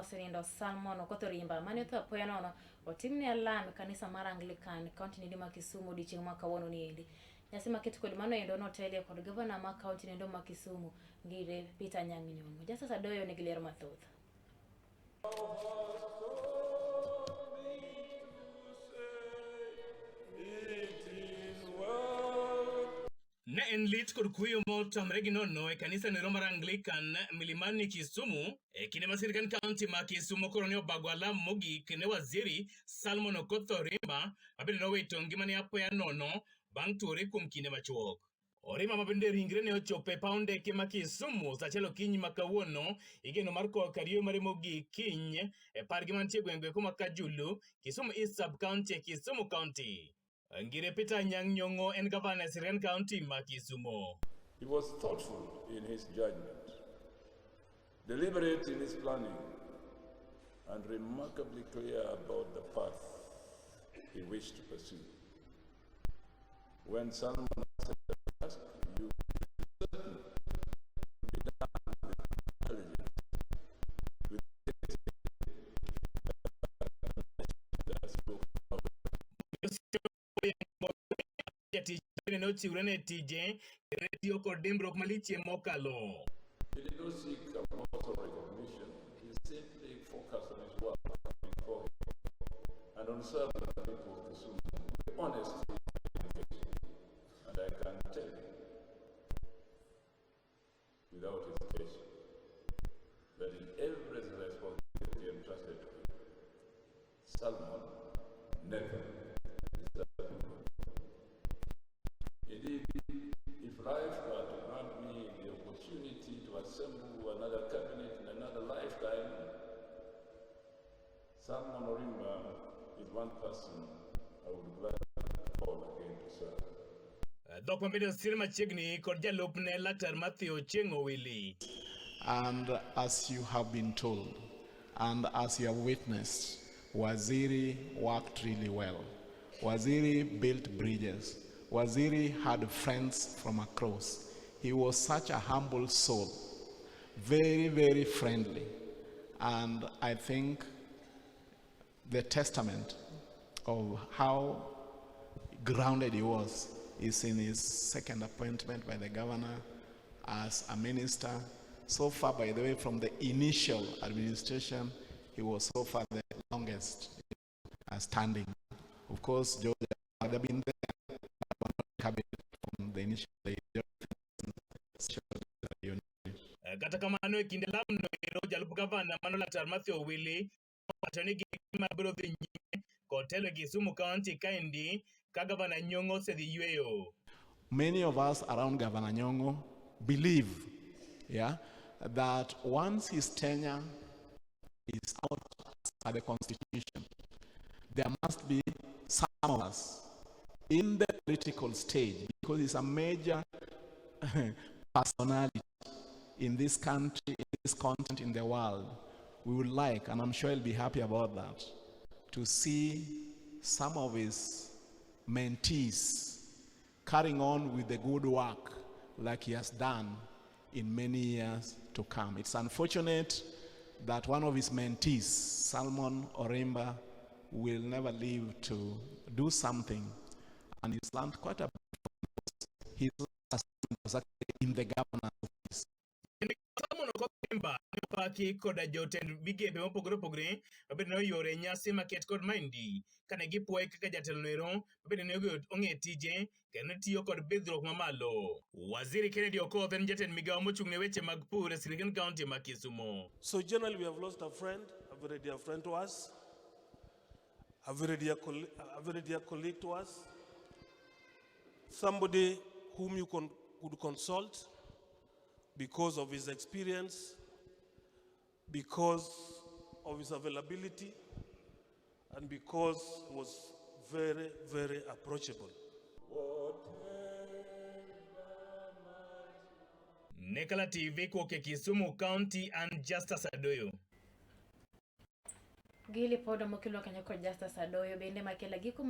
mosenindo Salmon Okoth Orimba mane otho apoya nono otimne alam e kanisa mar Anglican kaunti nendo ma Kisumu odiochieng' ma kawuono ni endi. Nyasi maket kod mano endo notelie kod gavana ma kaunti nendo ma Kisumu Ngire Peter Anyang' Nyong'o. Justus Adoyo nigi ler mathoth. Ne en lit kod kuyo ma otamre gi nono e kanisa nero mar Anglican Milimani Kisumu e kinde ma sirkand kaunti ma Kisumu koro ne obago alam mogik ne waziri Salmon Okoth Orimba ma bende nowito ngimane apoya nono bang' tuore kuom kinde machuok. Orima ma bende ringre ne ochopo e paw ndeke ma Kisumu saa achiel okinyi ma kawuono igeno mar kowo kar yueyo mare mogik kiny e pargi mantie e gwenge kuma Kajulu, Kisumu East Sub County e Kisumu County. Ngire Peter Anyang' Nyong'o en gavana e sirkand kaunti ma Kisumo. He was thoughtful in his judgment, deliberate in his planning, and remarkably clear about the path he wished to pursue. When someone asks you, certain to be done with intelligence, with Jatich ne ochiwre ne tije kendo ne tiyo kod dimbruok malichie mokalo. He did not seek applause or recognition. He simply focused on his work before him and on serving the people of Kisumu with honesty and dedication. And I can tell you, without hesitation, that in every responsibility entrusted to him, Salmon never disappointed. Indeed, if life were to grant me the opportunity to assemble another cabinet in another lifetime, Salmon Orimba is one person I would gladly call again to serve. Dhok ma bende osir machiegni kod jalupne Laktar Mathew Ochieng' Owili. And as you have been told, and as you have witnessed, Waziri worked really well. Waziri built bridges. Waziri had friends from across. He was such a humble soul, very, very friendly. And I think the testament of how grounded he was is in his second appointment by the governor as a minister. So far, by the way, from the initial administration, he was so far the longest standing. Of course, George had been there, but not cabinet from the initial days. Kata kamano e kinde lamno ero jalup gavana mano Laktar Mathew Owili owacho ni gima biro dhi nyime kod telo e Kisumu County kaendi ka gavana Nyong'o osedhi yueyo. Many of us around Governor Nyong'o believe, yeah, that once his tenure is out by the constitution, there must be some of us in the political stage, because he's a major personality in this country, in this continent, in the world. We would like, and I'm sure he'll be happy about that, to see some of his mentees carrying on with the good work like he has done in many years to come. It's unfortunate that one of his mentees, Salmon Orimba, will never live to do something. And he's learned quite a bit. His was actually in the governor's office. Salmon Okoth Orimba ne opaki koda jotend migepe mopogore opogore mabende noyuore e nyasi maket kod maendi kane gipuoye kaka jatelo noero mabende ne ong'e tije kendo ne tiyo kod bidhruok mamalo. Waziri Kennedy Okoth en jatend migawo mochung' ne weche mag pur e sirkand kaunti ma Kisumu. So generally we have lost a friend, a very dear friend to us, a very dear colleague to us, somebody whom you could consult because of his experience, because of his availability, and because he was very, very approachable. Nekala TV kowuok e Kisumu County and Justus Adoyo. Gili podo mokelwa kanyo kod Justus Adoyo bende makela giko.